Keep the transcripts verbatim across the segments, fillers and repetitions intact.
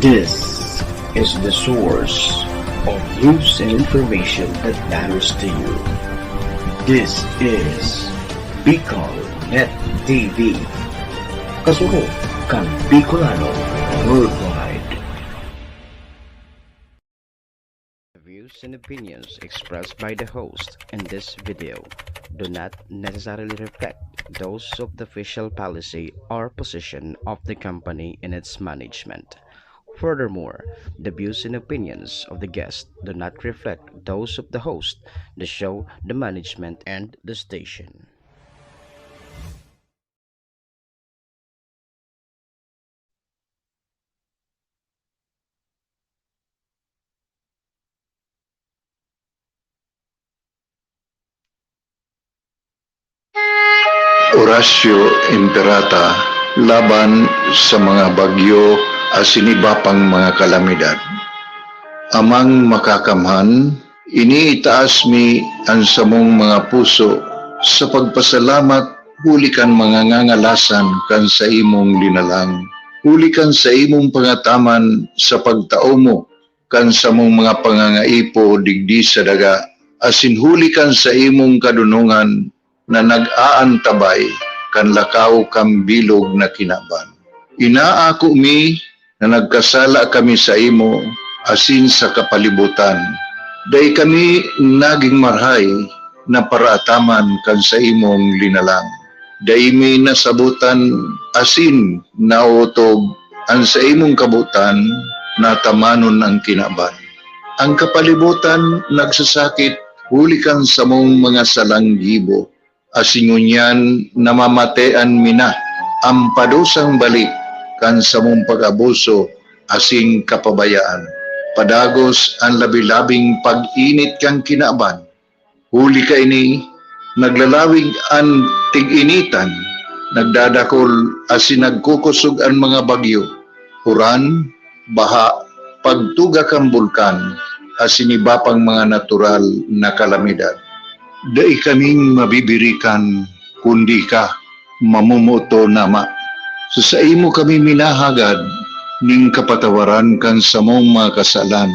This is the source of news and information that matters to you. This is Bicol Net T V. Kasurog kan Bicolano worldwide. The views and opinions expressed by the host in this video do not necessarily reflect those of the official policy or position of the company and its management. Furthermore, the views and opinions of the guest do not reflect those of the host, the show, the management, and the station. Horacio Imperata laban sa mga bagyo asin iba pang mga kalamidad. Amang Makakamhan, iniitaas mi an samong mga puso sa pagpasalamat huli kan mga ngangalasan kan saimong linalang, huli kan saimong pangataman sa pagtao mo kan samong mga pangangaipo digdi sa daga, asin huli kan saimong kadonongan na nag-aantabay kan lakaw kan bilog na kinaban. Inaako mi na nagkasala kami saimo asin sa kapalibotan. Dai kami nagin marahay na paraataman kan saimong linalang. Dai mi nasabotan asin naotob an saimong kabotan na tamanon an kinaban. An kapalibotan nagsasakit huli kan samong mga salang gibo, asin ngunyan namamatean mi na an padusang balik kan samong pag-abuso asin kapabayaan. Padagos an labi-labing pag-init kan kinaban. Huli kaini, naglalawig an tig-initan, nagdadakol asin nagkukosog an mga bagyo, uran, baha, pagtuga kan bulkan, asin iba pang mga natural na kalamidad. Dai kaming mabibirikan, kundi ka, mamomoton, Ama. Sa saimo kami minahagad nin kapatawaran kan samong mga kasalan.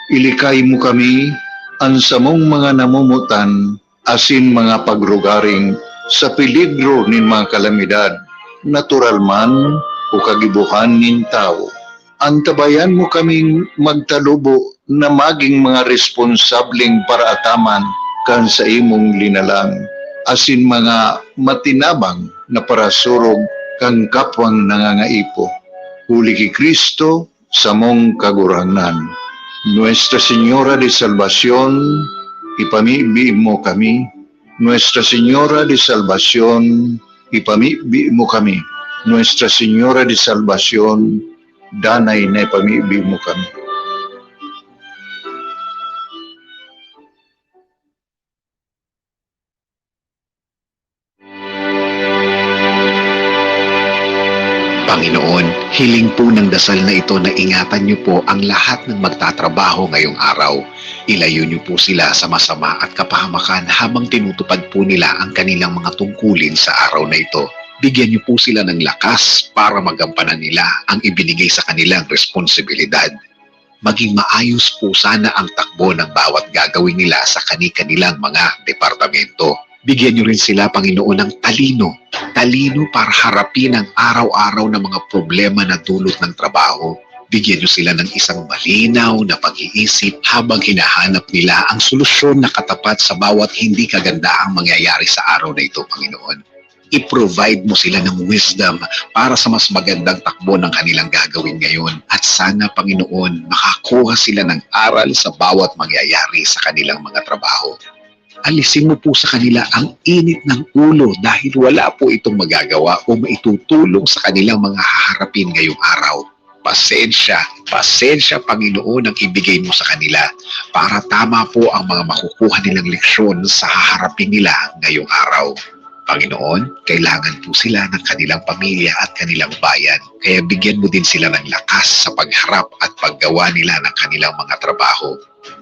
Ilikay mo kami, an samong mga namomotan, asin mga pagrugaring sa peligro nin mga kalamidad, natural man o kagibohan nin tawo. Antabayan mo kaming magtalubo na magin mga responsableng paraataman kan saimong linalang, asin mga matinabang na parasurog kan kapwang nangangaipo. Huli ki Cristo, samong Kagurangnan. Nuestra Señora de Salvacion, ipamibi mo kami. Nuestra Señora de Salvacion, ipamibi mo kami. Nuestra Señora de Salvacion, danay na ipamibi mo kami. Panginoon, hiling po ng dasal na ito na ingatan niyo po ang lahat ng magtatrabaho ngayong araw. Ilayo niyo po sila sa masama at kapahamakan habang tinutupad po nila ang kanilang mga tungkulin sa araw na ito. Bigyan niyo po sila ng lakas para magampanan nila ang ibinigay sa kanilang responsibilidad. Maging maayos po sana ang takbo ng bawat gagawin nila sa kani-kanilang mga departamento. Bigyan niyo rin sila, Panginoon, ng talino. Talino para harapin ang araw-araw na mga problema na dulot ng trabaho. Bigyan niyo sila ng isang malinaw na pag-iisip habang hinahanap nila ang solusyon na katapat sa bawat hindi kagandahang mangyayari sa araw na ito, Panginoon. I-provide mo sila ng wisdom para sa mas magandang takbo ng kanilang gagawin ngayon. At sana, Panginoon, makakuha sila ng aral sa bawat mangyayari sa kanilang mga trabaho. Alisin mo po sa kanila ang init ng ulo dahil wala po itong magagawa o maitutulong sa kanilang mga haharapin ngayong araw. Pasensya, pasensya, Panginoon, ang ibigay mo sa kanila para tama po ang mga makukuha nilang leksyon sa haharapin nila ngayong araw. Panginoon, kailangan po sila ng kanilang pamilya at kanilang bayan, kaya bigyan mo din sila ng lakas sa pagharap at paggawa nila ng kanilang mga trabaho.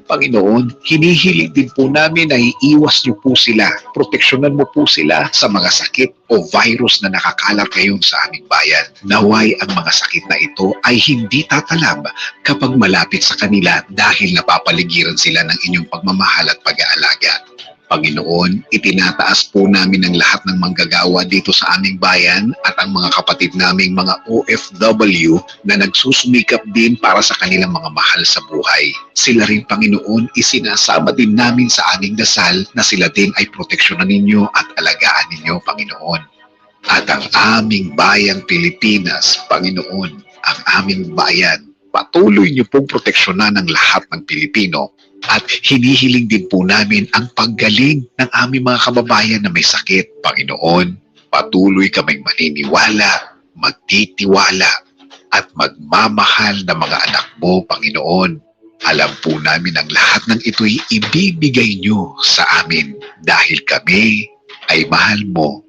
Panginoon, hinihiling din po namin na iiwas niyo po sila, proteksyonan mo po sila sa mga sakit o virus na nakakalat ngayon sa aming bayan. Naway ang mga sakit na ito ay hindi tatalab kapag malapit sa kanila dahil napapaligiran sila ng inyong pagmamahal at pag-aalaga. Panginoon, itinataas po namin ang lahat ng manggagawa dito sa aming bayan at ang mga kapatid naming mga O F W na nagsusumikap din para sa kanilang mga mahal sa buhay. Sila rin, Panginoon, isinasama din namin sa aming dasal na sila din ay proteksyonan ninyo at alagaan ninyo, Panginoon. At ang aming bayang Pilipinas, Panginoon, ang aming bayan, patuloy niyo pong proteksyonan ang lahat ng Pilipino. At hinihiling din po namin ang paggaling ng aming mga kababayan na may sakit, Panginoon. Patuloy kaming maniniwala, magtitiwala, at magmamahal na mga anak mo, Panginoon. Alam po namin ang lahat ng ito'y ibibigay niyo sa amin dahil kami ay mahal mo.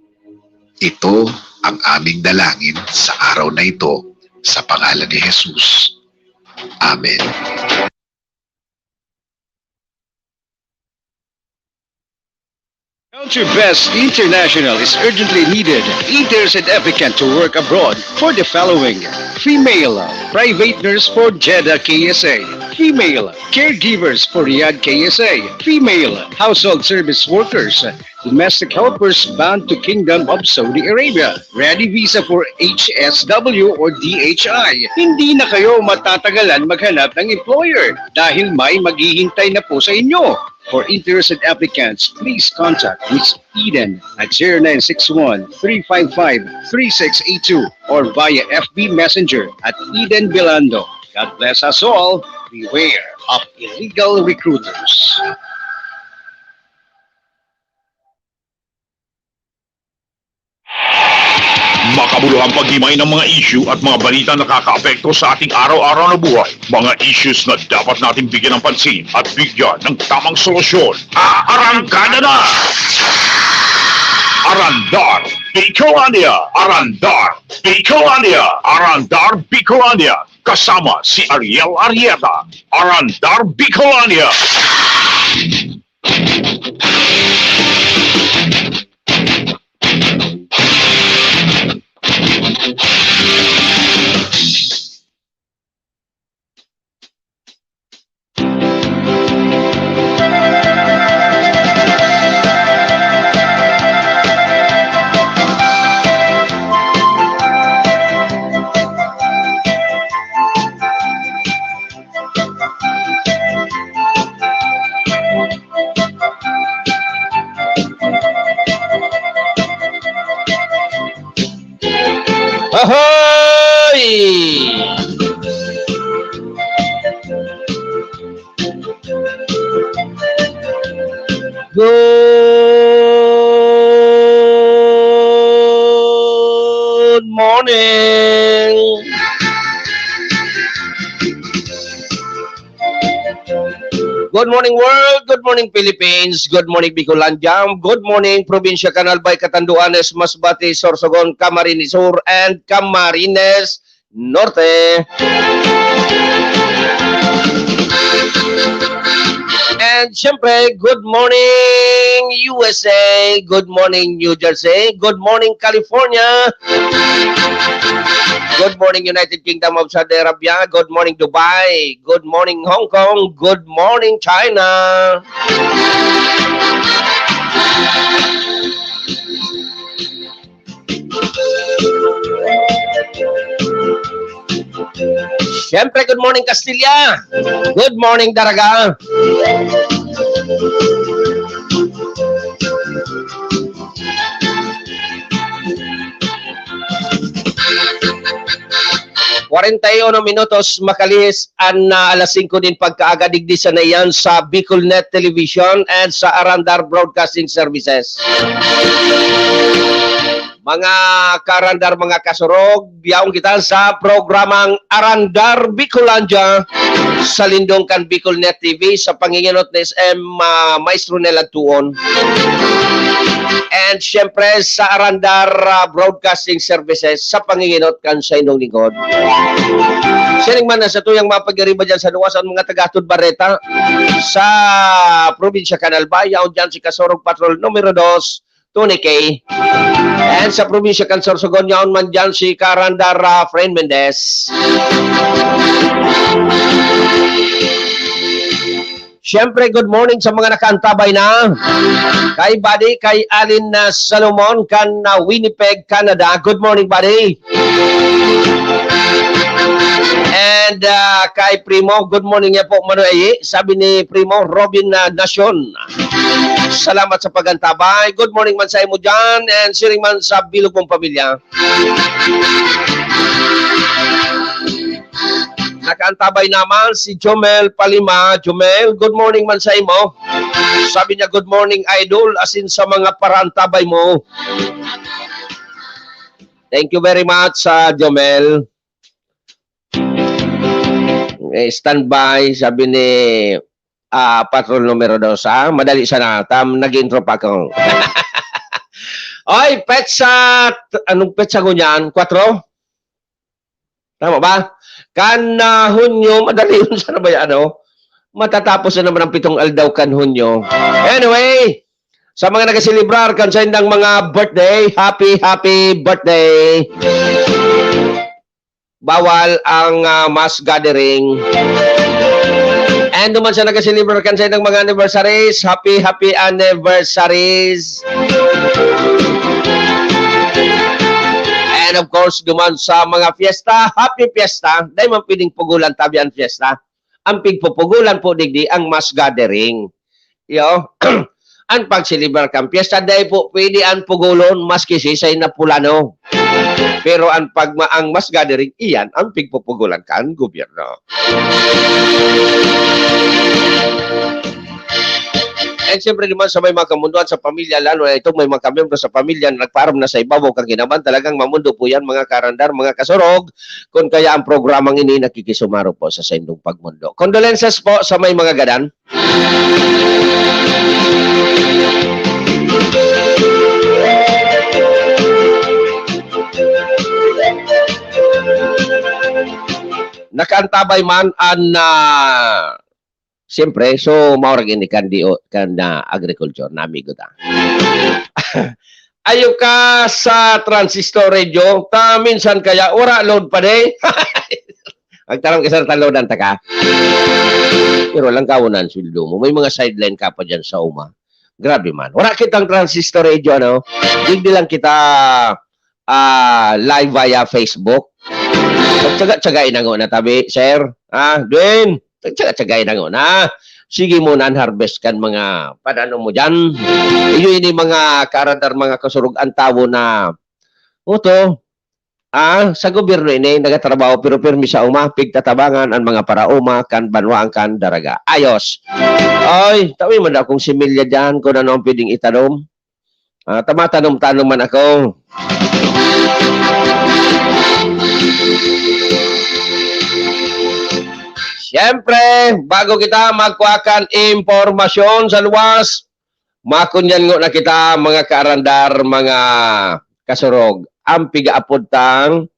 Ito ang aming dalangin sa araw na ito, sa pangalan ni Jesus. Amen. Country Best International is urgently needed. Interest and applicant to work abroad for the following: female private nurse for Jeddah K S A, female caregivers for Riyadh K S A, female household service workers, domestic helpers bound to Kingdom of Saudi Arabia, ready visa for H S W or D H I. Hindi na kayo matatagalan maghanap ng employer dahil may maghihintay na po sa inyo. For interested applicants, please contact Miss Eden at zero nine six one, three five five, three six eight two or via F B Messenger at Eden Belando. God bless us all. Beware of illegal recruiters. Makabuluhang paghimay ng mga issue at mga balita na nakakaapekto sa ating araw-araw na buhay. Mga issues na dapat natin bigyan ng pansin at bigyan ng tamang solusyon. Aarangkada na! Arandar Bicolandia! Arandar Bicolandia! Arandar Bicolandia! Kasama si Ariel Arrieta. Arandar Bicolandia! Ahoy! Good morning! Good morning, world. Good morning, Philippines. Good morning, Bicolandia. Good morning, Probinsya kan Albay, Catanduanes, Masbate, Sorsogon, Camarines Sur, and Camarines Norte. And syempre, good morning, U S A. Good morning, New Jersey. Good morning, California. Good morning, United Kingdom of Saudi Arabia. Good morning, Dubai. Good morning, Hong Kong. Good morning, China. Siyempre, good morning, Castilla. Good morning, Daraga. Kwarenta y uno minutos makalihis an, ah, alas singko nin pagkaaga digdi sa Nayan sa Bicolnet Television and sa Arandar Broadcasting Services. Mga karandar, mga kasurog, yaon kita sa programang Arandar Bicolandia sa lindong kan Bicol Net T V sa pangingenot ni S M, ah, Maestro Nel Antuon. And siyempre sa Arandar, ah, Broadcasting Services sa pangingenot kan saindong lingkod. Sining man na sa tuyang mga pag-ariba dyan sa luwasan, mga taga-Atod Barreta, sa probinsya kan Albay, yaon dyan si Kasurog Patrol numero dos, Tony K. And sa probinsya kan Sorsogon, yaon man dyan si Karandar, ah, Fren Mendez. Siyempre, good morning sa mga nakaantabay na. Kay Buddy, kay Alin na Salomon, kan, ah, Winnipeg, Canada. Good morning, Buddy. And, ah, kay Primo, good morning niya po, Manoy Ayi. Sabi ni Primo, Robin, ah, Nacion, salamat sa pag-antabay. Good morning man sa imo dyan, and siring man sa bilog mong pamilya. Nakaantabay naman si Jomel Palima. Jomel, good morning man sa imo. Sabi niya, "Good morning, idol," asin sa mga paraantabay mo. Thank you very much, ah, Jomel. Eh, standby, sabi ni, ah, Patrol numero dos, ah. Madali sana, tam, nag-intro pa ako. Oy, petsa, t-, anong petsa ko niyan? Kwatro? Tama ba? Kan, ah, Hunyo, madali yun sana ba yan, ano? Matatapos na naman ang pitong aldaw kan Hunyo. Anyway, sa mga nagaselebrar kan saindang mga birthday, happy, happy birthday! Bawal ang, ah, mass gathering. And duman sa nagaselebrar kan saindang mga anniversaries, happy, happy anniversaries! And of course, duman sa mga fiesta, happy fiesta! Dai man pwedeng pugulan tabi ang fiesta. Ang pigpupugulan po digdi ang mass gathering. Yo, ang pagselebrar kan piyesta, dai po pwede an pugulon maski sisay na pulano. Pero ang pagma-, ang mass gathering, iyan ang pigpupugulan kan gobyerno. And siyempre naman sa may mga kamundoan sa pamilya, lalo na itong may mga kamiyembro sa pamilya na nagpaaram na sa ibabaw kan kinaban, talagang mamundo po yan, mga karandar, mga kasurog, kun kaya ang programang ini nakikisumaro po sa saindong pagmundo. Condolences po sa may mga gadan. Nakaantabay man an, ah, siyempre, so, maurag ini kan di o, kan, ah, agriculture na amigo ta. Ayo ka sa transistor radio, ta minsan kaya wala load pa di. Magtaram ka sa talodan ta ka. Pero lang ka, wala ang sweldo mo. May mga sideline ka pa dyan sa uma. Grabe man. Wala kitang transistor radio, ano? Digdi lang kita, ah, live via Facebook. Tsaga-tsaga inango na tabi, sir. Ah, Dwayne. Tsaga-tsaga inango na. Sige mo na ang harvest kan mga padano mo dyan. Iyo ini mga karadar, mga kasurog, ang tawo na, oto, ah, sa gobyerno ini nagatrabaho, pero pirmi sa uma, pigtatabangan an mga paraoma kan banwaan kan Daraga. Ayos. Ay, tawi man daw akong similya diyan kung ano ang pwedeng itanom. Ah, tamatanom-tanom man ako. Siyempre, bago kita magkuha kan impormasyon sa luwas, makunyan ngo na kita, mga kaarandar, mga kasurog, ang pigaapod tang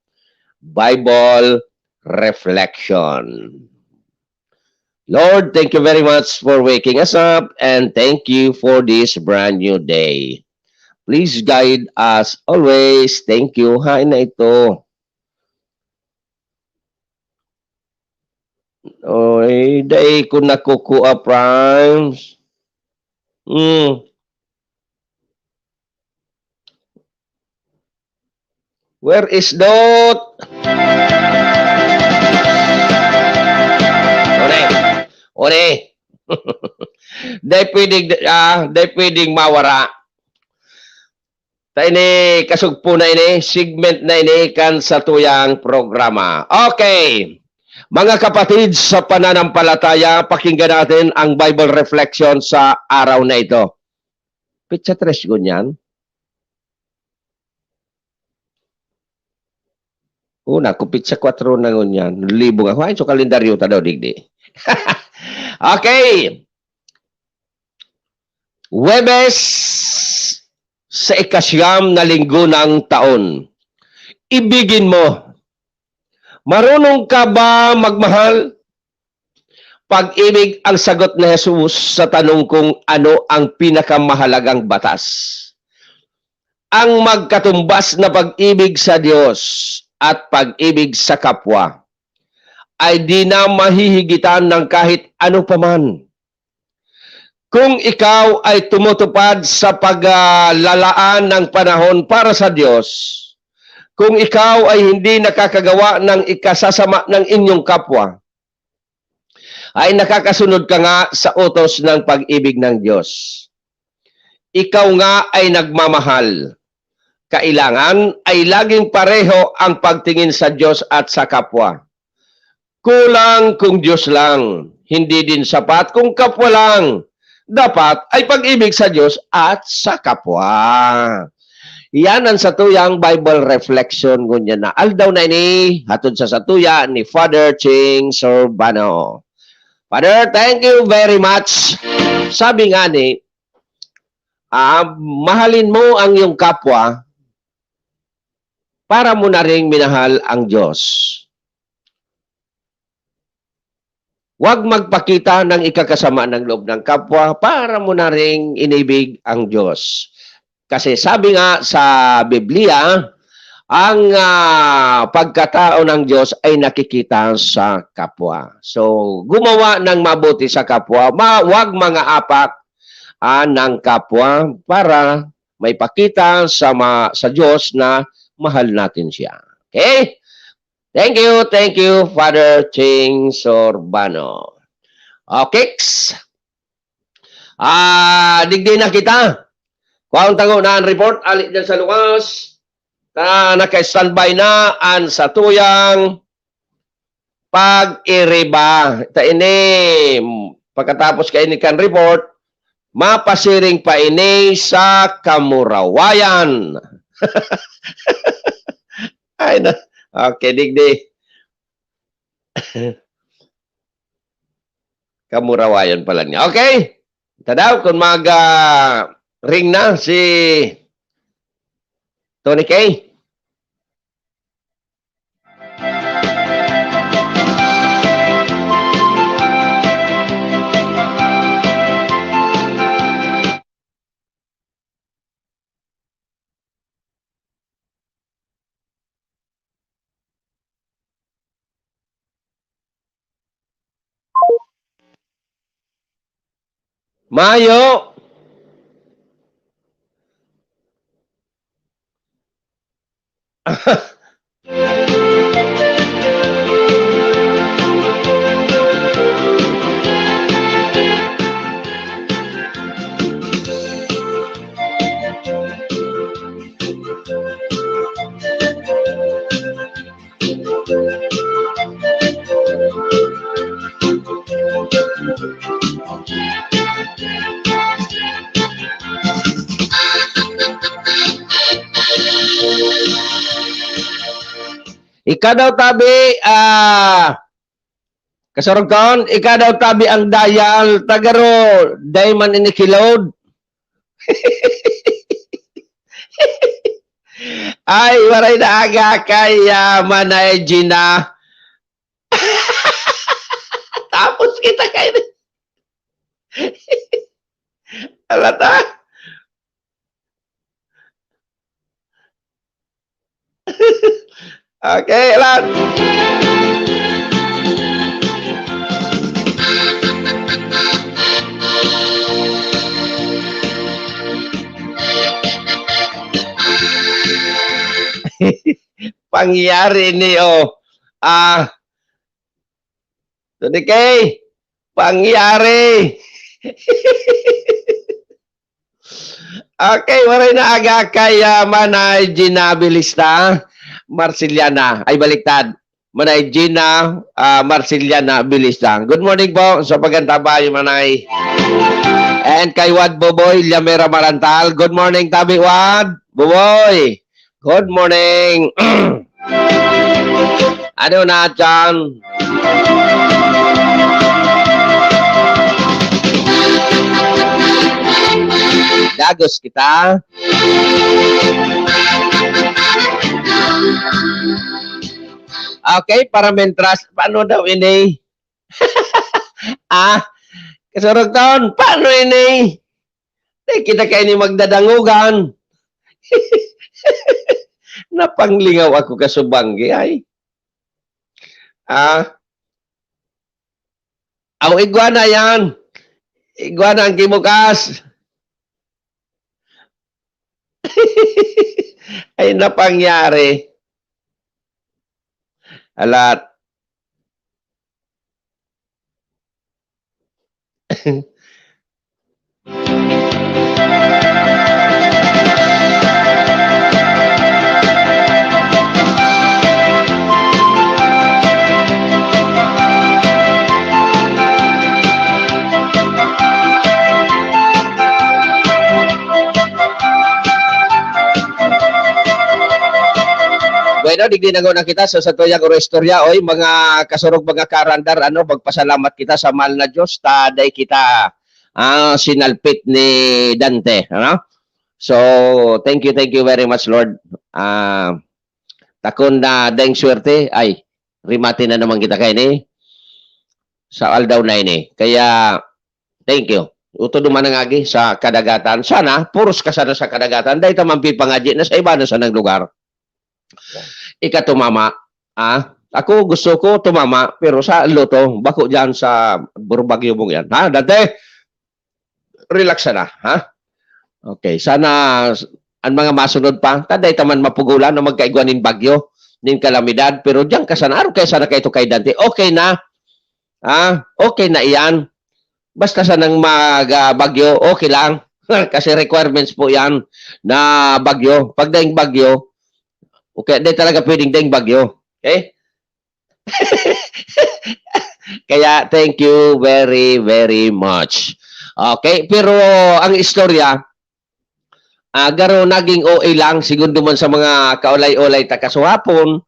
Bible Reflection. Lord, thank you very much for waking us up, and thank you for this brand new day. Please guide us always. Thank you. Hain na ito? Oy, dai ko nakukua, Franz. Hmm. Where is Dot? Ore. Ore. Dai pwedeng, ah, dai pwedeng mawara. Ta ini, kasugpo na ini, segment na ini kan satuyang programa. Okay. Mga kapatid sa pananampalataya, pakinggan natin ang Bible reflection sa araw na ito. Petsa tres ngunyan. Una, kupit sa kwatro na ngunyan. Libong ako. Ay, so kalendaryo ta daw, digdi. Okay. Huwebes sa ikasyam na linggo ng taon. Ibigin mo. Marunong ka ba magmahal? Pag-ibig ang sagot ni Jesus sa tanong kung ano ang pinakamahalagang batas. Ang magkatumbas na pag-ibig sa Diyos at pag-ibig sa kapwa ay di na mahihigitan ng kahit ano pa man. Kung ikaw ay tumutupad sa paglalaan ng panahon para sa Diyos, kung ikaw ay hindi nakakagawa ng ikasasama ng inyong kapwa, ay nakakasunod ka nga sa utos ng pag-ibig ng Diyos. Ikaw nga ay nagmamahal. Kailangan ay laging pareho ang pagtingin sa Diyos at sa kapwa. Kulang kung Diyos lang, hindi din sapat kung kapwa lang. Dapat ay pag-ibig sa Diyos at sa kapwa. Yan ang satuyang Bible reflection ngunyan na aldaw na ini, hatod sa satuya ni Father Ching Sorbano. Father, thank you very much. Sabi nga ni, ah, mahalin mo ang iyong kapwa para mo na ring minahal ang Diyos. Huwag magpakita ng ikakasama ng loob ng kapwa para mo na ring inibig ang Diyos. Kasi sabi nga sa Biblia, ang, ah, pagkatao ng Diyos ay nakikita sa kapwa. So, gumawa ng mabuti sa kapwa, ma-, wag mga apak, ah, ng kapwa para maipakita sa ma-, sa Diyos na mahal natin siya. Okay? Thank you, thank you, Father Ching Sorbano. Okay. Ah, digdi na kita. Kuhaon tango na ang report, ali dyan sa luwas. Ta, naka-standby na ang satuyang pag-iriba. Ta ini, pagkatapos kaini kan report, mapasiring pa ini sa kamurawayan. Ay, na. Okay, digdi. Kamurawayan pala niya. Okay? Tadaw, kung mag, ah, ring na si Tony K. Mayo. Ika daw tabi, ah, kasurugkon, ika daw tabi ang dial, ta garo, dai man ini kilod. Ay, waray na aga kay, ah, Manay Gina. Tapos kita kay Alata. Okay, Alan. Pangyayari ni, oh. Ah, Tony K, pangyayari. Okay, waray na aga kay, ah, Manay Gina Bilista, Marceliana. Ay, baliktad. Manay Gina, ah, Marceliana Bilista. Good morning po sa pagantaba, Manay. And kay Wad Boboy, Llamera Marantal. Good morning, Tabi Wad. Boboy, good morning. Ano na, John? Dagos kita. Okay, para mentras, paano daw ini? Ah, kasurugton, paano ini? Di kita kaini magdadangogan. Napanglingaw ako kasubanggi, ay. Ah. Aw, igwa na yan. Igwa na ang kimukas. Ay, napangyari. Alat. Bueno, digdi na nguna kita sa satuyang oro istorya, oy, mga kasurog, mga karandar, ano, magpasalamat kita sa mahal na Diyos, ta dai kita, ah, sinalpit ni Dante, ano? So, thank you, thank you very much, Lord. Ah, takon na daing swerte, ay, rimate na naman kita kaini sa aldaw na ini. Kaya, thank you. Uto duman ang agi sa kadagatan. Sana, puros ka sana sa kadagatan. Dahil ta man pipangadyi na sa iba na sanang lugar. Ika tumama. Ah, ako gusto ko tumama, pero sa loto, bako dyan sa Burbagyomong yan. Ha, Dante? Relax sana, ha? Okay, sana s-, ang mga masunod pa, ta dai ta man mapugolan o magkaigwa nin bagyo, nin kalamidad, pero diyan ka sana, arog kaya sana kaito kay Dante. Okay na. Ah, okay na iyan. Basta sanang mag, ah, bagyo, okay lang. Kasi requirements po yan na bagyo. Pag daing bagyo, okay, di talaga pwedeng daing bagyo. Okay? Kaya thank you very, very much. Okay, pero ang istorya, ah, garo naging O A lang, segundo man sa mga kaulay-ulay ta kasuhapon,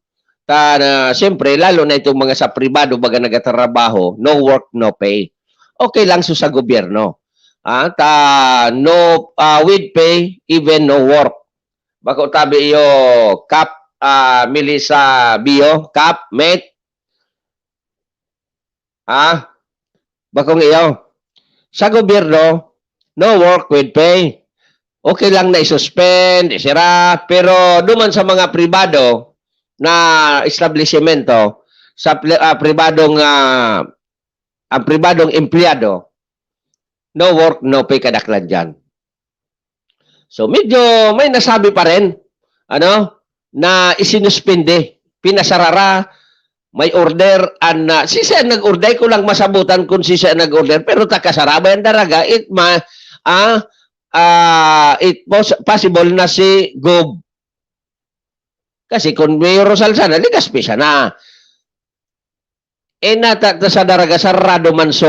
ta na, siyempre, lalo na itong mga sa pribado, baga nagtatrabaho, no work, no pay. Okay lang so sa gobyerno. Ah, ta, no, ah, with pay, even no work. Bako tabi iyo, Kap, ah, Melissa Bio, Kap, mate. Ah, bakong iyo. Sa gobyerno, no work with pay. Okay lang na i-suspend, isira, pero duman sa mga pribado na establishmento, sa pli-, ah, pribadong, ah, ang pribadong empleyado, no work, no pay kadaklan diyan. So, medyo may nasabi pa rin, ano, na isinuspende, pinasarara, may order, an, ah, sisay ang nag-order, ko lang masabutan kung sisay ang nag-order, pero takasaraba yan daraga, it ma-, ah, ah, it pos-, possible na si Gob. Kasi kung Mayor Rosal sana, ligas pisa na. Eh, nata-, ta sa daraga, sarado man so,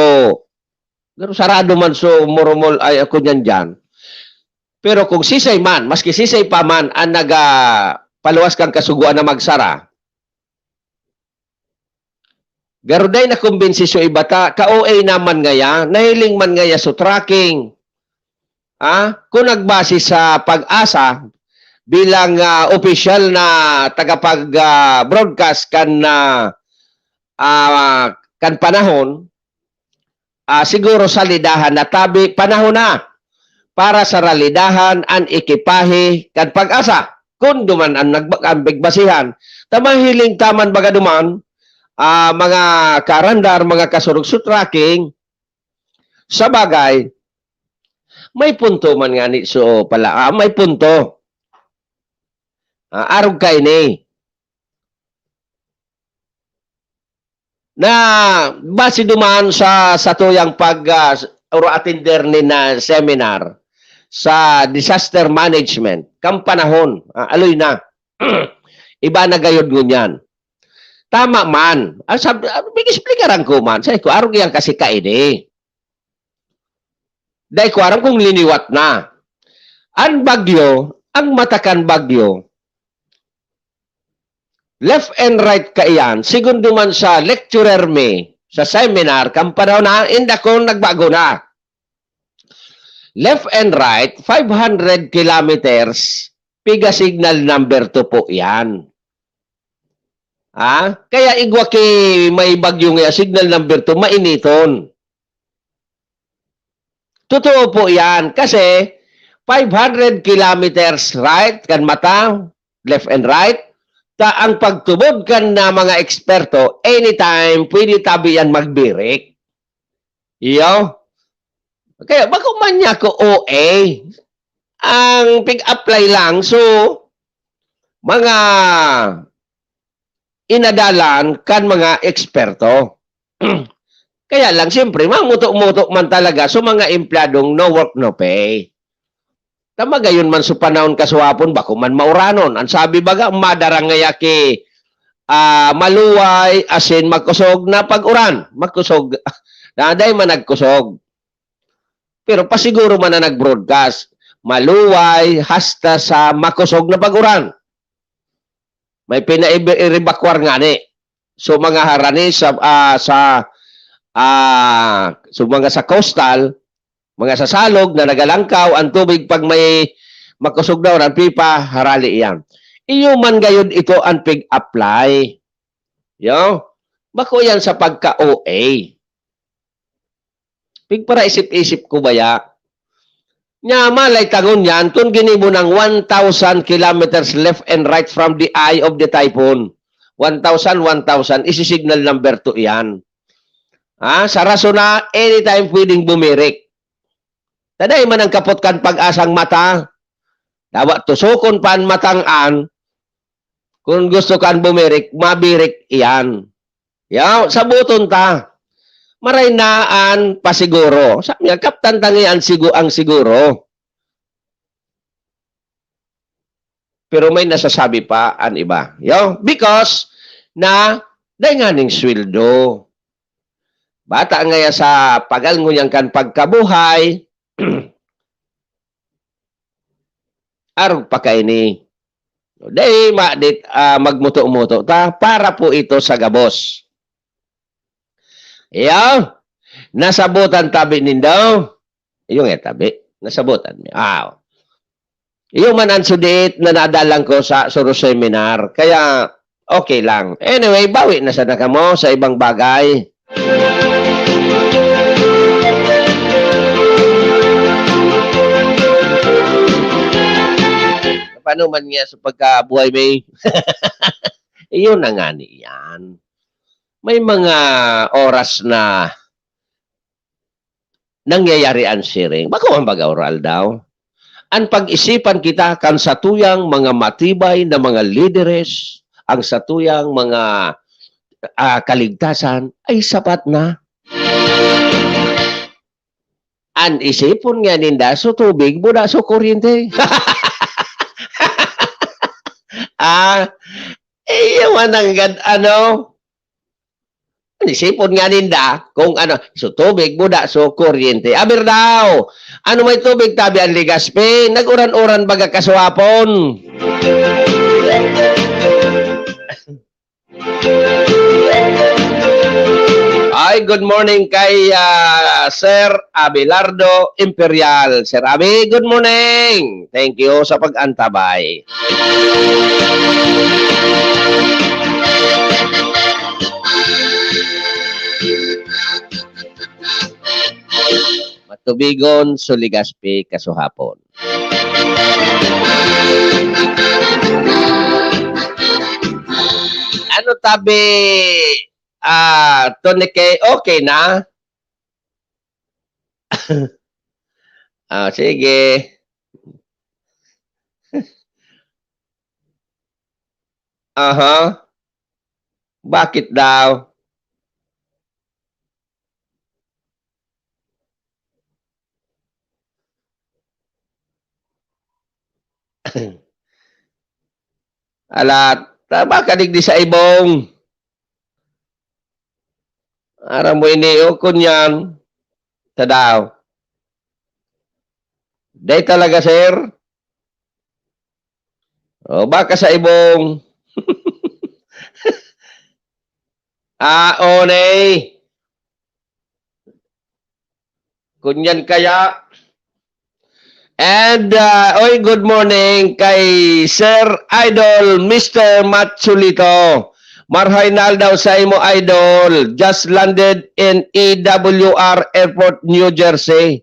pero sarado man so, murumol, ay, ako niyan diyan. Pero kung sisay man, maski sisay pa man, ang naga-, paluwas kan kasugoan na magsara, garo dai nakumbinsi so iba ta, ka-O A naman ngaya, nahiling man ngaya so tracking. Ah, kung nagbase sa Pag-asa bilang, ah, opisyal na tagapag, ah, broadcast kan, ah, ah, kan panahon, ah, siguro salidahan na tabi, panahon na para sa ralidahan an ekipahe kan Pag-asa. Kun duman an nagba-, an pigbasihan, ta mahiling ta man baga duman, ah, mga karandar, mga kasurog-sutraking, sa bagay, may punto man ngani so pala, ah, may punto. Ah, arog kaini. Na base duman sa satuyang pag, ah, oro atender ni na seminar sa disaster management, kan panahon, ah, aloy na. Iba na gayod ngunyan. Tama man. Ah, sab-, ah, pag-explikaran ko man, sa ko, arog yan kasi kaini. Dai ko aram kung liniwat na. An bagyo, ang mata kan bagyo, Left and right kaiyan, segundo man sa lecturer mi sa seminar, kan panahon na, inda kun nagbago na. Left and right, five hundred kilometers, piga signal number two po yan. Ha? Kaya igwa ki may bagyo nga signal number two, mainiton. Totoo po yan. Kasi five hundred kilometers right kan mata, left and right. Ta ang pagtubod kan na mga eksperto, anytime, pwede tabi yan magbirik. Iyo. Kaya bako man niya ko O A. Ang pig-apply lang, so, mga inadalan kan mga eksperto. Kaya lang, siyempre, mamuto-muto man talaga sa mga empleyadong no work, no pay. Tama gayon man sa panahon kasuhapon, bako man mauranon. Ang sabi baga, madarang ngaya ki, ah, maluway, asin makosog na pag-uran. Makosog, na dai man nagkosog. Pero pasiguro man na nag-broadcast, maluway, hasta sa makosog na pag-uran. May pinaibakwar ngani. So, mga harani sa, ah, sa, ah, so, mga sa coastal, mga sa salog na nagalangkaw, ang tubig pag may makosog na uran, pipa, harali iyan. Iyo man gayod ito ang pig-apply. Yo? Bako yan sa pagka-O A. Pigparaisip-isip ko baya. Nya, malay ta ngunyan, kun ginibo nang one thousand kilometers left and right from the eye of the typhoon. One thousand, one thousand, isi-signal number two iyan. Ha? Sa rason na, anytime pwedeng bumirik. Ta dai man ang kapot kan pag-asang mata. Dawa tusokon pa an matang an, kun gusto kan bumirik, mabirik iyan. Yaw, saboton ta. Maray na an pasiguro. Sa niya, kaptan ta ngaya an sigu-, ang siguro. Pero may nasasabi pa an iba. Yaw, because na dai nganing sweldo. Bata ngaya sa pagal ngunyan kan pagkabuhay, arog pa kaini. Dai ma-, dit, ah, magmuto-muto ta, para po ito sa gabos. Iyo, nasabotan tabi nindo? Iyo nga tabi, nasabotan mi. Ah, iyo man ang sudit na nadalan ko sa Suru Seminar. Kaya, okay lang. Anyway, bawi na sana kamo sa ibang bagay. Paano man nga sa pagkabuhay, may iyon na nga niyan. May mga oras na nangyayari an siring. Bako man baga oral daw. An pag-isipan kita kan satuyang mga matibay na mga lideres, ang satuyang mga, ah, kaligtasan ay sapat na. An isipon nga ninda, so tubig, buda, so kuryente. Ah, iyo man nanggad, ano, An isipon nga ninda kung ano, so tubig, buda, so kuryente. Aber daw, ano may tubig tabi an Legazpi? Nag-uran-uran baga kasuhapon. Ay, good morning kay, ah, Sir Abelardo Imperial. Sir Abi, good morning. Thank you sa pag-antabay. Matubigon, so Legazpi, kasuhapon. Ano tabi, ah, Tony K, okay na? Ah, sige. Aha. Bakit daw? Alat, tama ka digdi sa ibong. Aram mo ini, o, kunyan. Tadaw. Day talaga, sir. O, baka sa ibong. Ah, oney. Kunyan kaya. And, ah, oy, good morning kay Sir Idol, Mister Matsulito. Marhay na aldaw sa imo, Idol. Just landed in E W R Airport, New Jersey.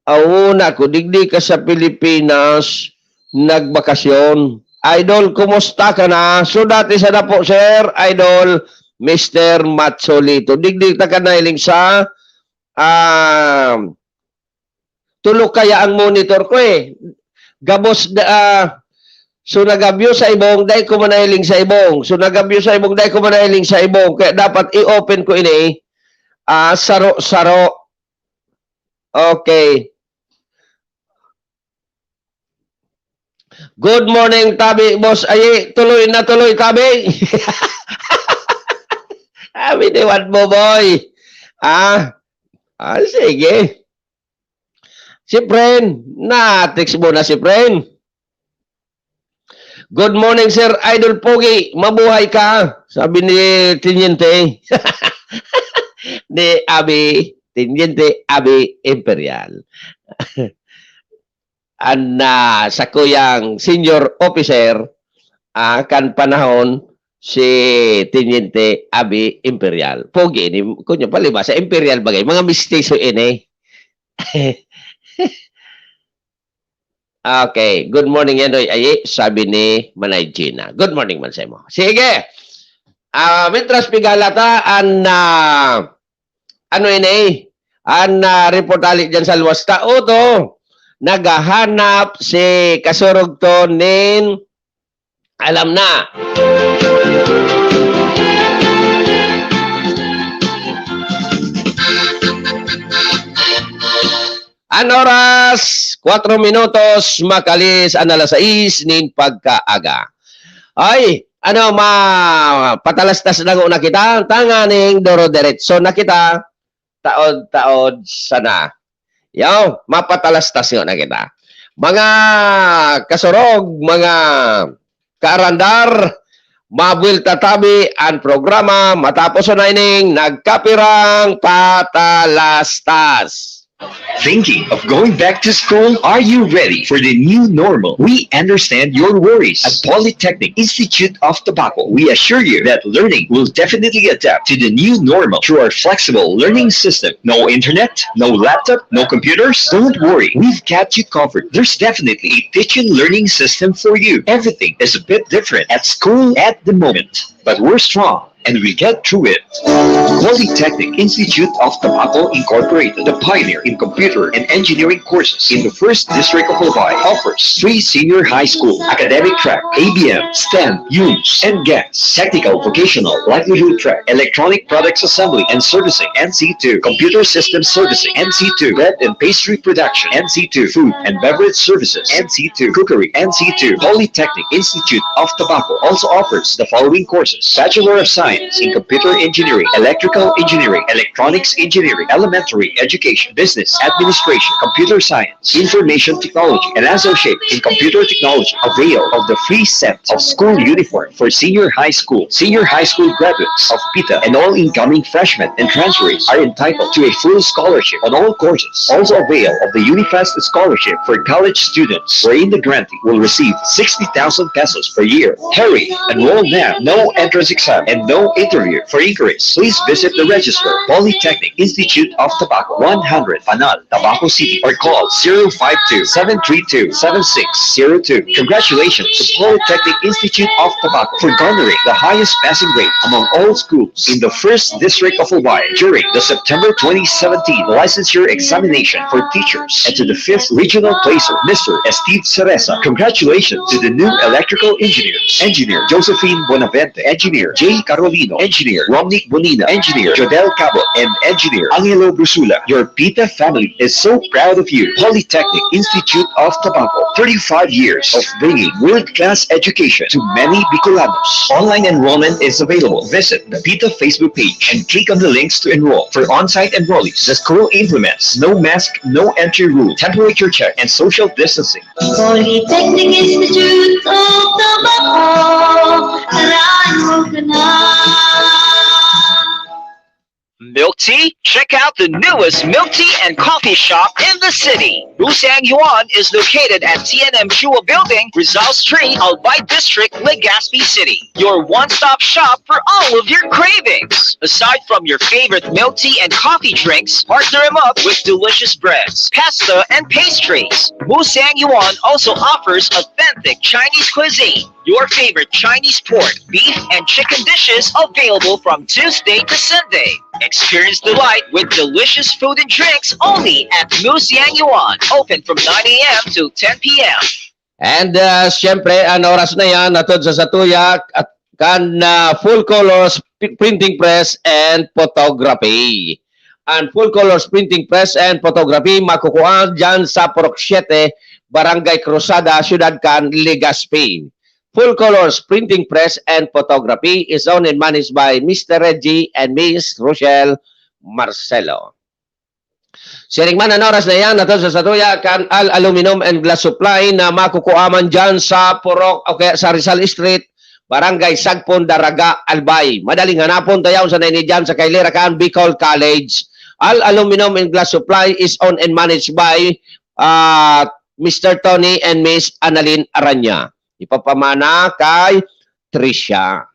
Auna ko, digdi ka sa Pilipinas, nagbakasyon. Idol, kumusta ka na? So, dati sana po, Sir Idol, Mister Matsolito. Digdi ta ka nahiling sa, ah, tulo kaya ang monitor ko eh. Gabos, da- ah, so nagabyo sa ibong, dai ko manahiling sa ibong. So nagabyo sa ibong, dai ko manahiling sa ibong. Kaya dapat i-open ko ini, ah, saro-saro. Okay. Good morning, Tabi, Boss Ayi. Tuloy na tuloy, Tabi. Sabi ni Juan Boboy. Ah, ah, sige. Si Pren, na-text mo na si Pren. Good morning, Sir Idol Pogi. Mabuhay ka, sabi ni Tiniente. Ni Abi, Tiniente Abi Imperial. An, ah, sakuyang senior officer, ah, kan panahon si Tiniente Abi Imperial. Pogi ni, kunyo palima sa Imperial bagay. Mga mistiso ini. Okay. Good morning, Yanoy Ayi, sabi ni Manay Gina. Good morning man sa imo. Sige. Ah, mientras pigala ta, an, ah, ano ini? An, ah, report ali dyan sa luwas. Tao to, naghahanap si kasurog to nin alam na. An oras, kwatro minutos, makalis an alas sais nin pagkaaga. Ay, ano, ma-, patalastas na na kita, tanganing doro-deretso na kita, taod-taod sana. Yaw, mapatalastas na na kita. Mga kasurog, mga kaarandar, mabuwelta tabi an programa matapos na ining nagkapirang patalastas. Thinking of going back to school? Are you ready for the new normal? We understand your worries. At Polytechnic Institute of Tabaco, we assure you that learning will definitely adapt to the new normal through our flexible learning system. No internet? No laptop? No computers? Don't worry, we've got you covered. There's definitely a teaching learning system for you. Everything is a bit different at school at the moment, but we're strong and we get through it. Polytechnic Institute of Tabaco Incorporated, the pioneer in computer and engineering courses in the first district of Albay, offers three senior high school academic track, A B M, STEM, UMS, and GEMS, technical vocational livelihood track, electronic products assembly and servicing, N C two, computer system servicing, N C two, bread and pastry production, N C two, food and beverage services, N C two, cookery, N C two. Polytechnic Institute of Tabaco also offers the following courses: Bachelor of Science in Computer Engineering, Electrical Engineering, Electronics Engineering, Elementary Education, Business Administration, Computer Science, Information Technology, and Associate in Computer Technology. Avail of the free set of school uniform for senior high school, senior high school graduates of PITA, and all incoming freshmen and transferees are entitled to a full scholarship on all courses. Also avail of the Unifest Scholarship for college students, wherein the grantee will receive sixty thousand pesos per year. Hurry! Enroll now. No entrance exam and no interview. For inquiries, please visit the registrar, Polytechnic Institute of Tobacco, one hundred Panal, Tabaco City, or call zero five two, seven three two, seven six zero two. Congratulations to Polytechnic Institute of Tobacco for garnering the highest passing rate among all schools in the first district of Albay during the September twenty seventeen licensure examination for teachers, and to the fifth regional placer, Mister Steve Cereza. Congratulations to the new electrical engineers, Engineer Josephine Bonavente, Engineer J. Carol Lino, Engineer Romnick Bonina, Engineer Jodel Cabo, and Engineer Angelo Brusula. Your Pita family is so proud of you. Polytechnic Institute of Tabaco, thirty-five years of bringing world-class education to many Bicolanos. Online enrollment is available. Visit the Pita Facebook page and click on the links to enroll. For on-site enrollees, the school implements no mask, no entry rule, temperature check, and social distancing. Polytechnic Institute of Tabaco, tara, enroll ka na. Milk tea? Check out the newest milk tea and coffee shop in the city. Musang Yuan is located at T N M Chua Building, Rizal Street, Albay District, Legazpi City. Your one-stop shop for all of your cravings. Aside from your favorite milk tea and coffee drinks, partner them up with delicious breads, pasta, and pastries. Musang Yuan also offers authentic Chinese cuisine. Your favorite Chinese pork, beef, and chicken dishes available from Tuesday to Sunday. Experience delight with delicious food and drinks only at Musang Yuan. Open from nine a m to ten p m. And uh, siyempre, ang oras na yan, atod sa satuya, at kan uh, full colors p- printing press and photography. Ang full colors printing press and photography makukuha dyan sa Purok siete, Barangay Cruzada, Siyudad kan Legazpi. Full colors printing press and photography is owned and managed by Mister Reggie and Miss Rochelle Marcelo. Siring man an oras na iyan, nato sa satuya kan Al Aluminum and Glass Supply na makukuha man dyan sa Purok o kaya sa Rizal Street, Barangay Sagpon, Daraga, Albay. Madaling hanapon, tayaon sa naini dyan sa kailera kan Bicol College. Al Aluminum and Glass Supply is owned and managed by uh, Mister Tony and Miss Annalyn Aranya. Ipapamana kay Tricia.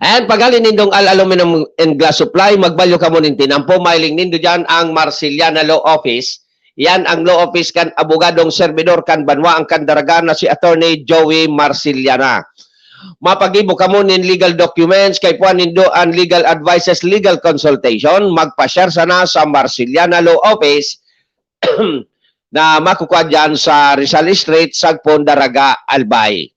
And paghalin nindong Al Aluminum and Glass Supply, magbalyo kamo nin tinampo, mailing nindo dyan ang Marceliana Law Office. Yan ang law office kan abogadong servidor kan banwa ang Candaraga na si Attorney Joey Marceliana. Mapagibo kamo nin legal documents, kay puan nindo ang legal advices, legal consultation, magpasyar sana sa Marceliana Law Office na makukuha dyan sa Rizal Street, Sagpon, Daraga, Albay.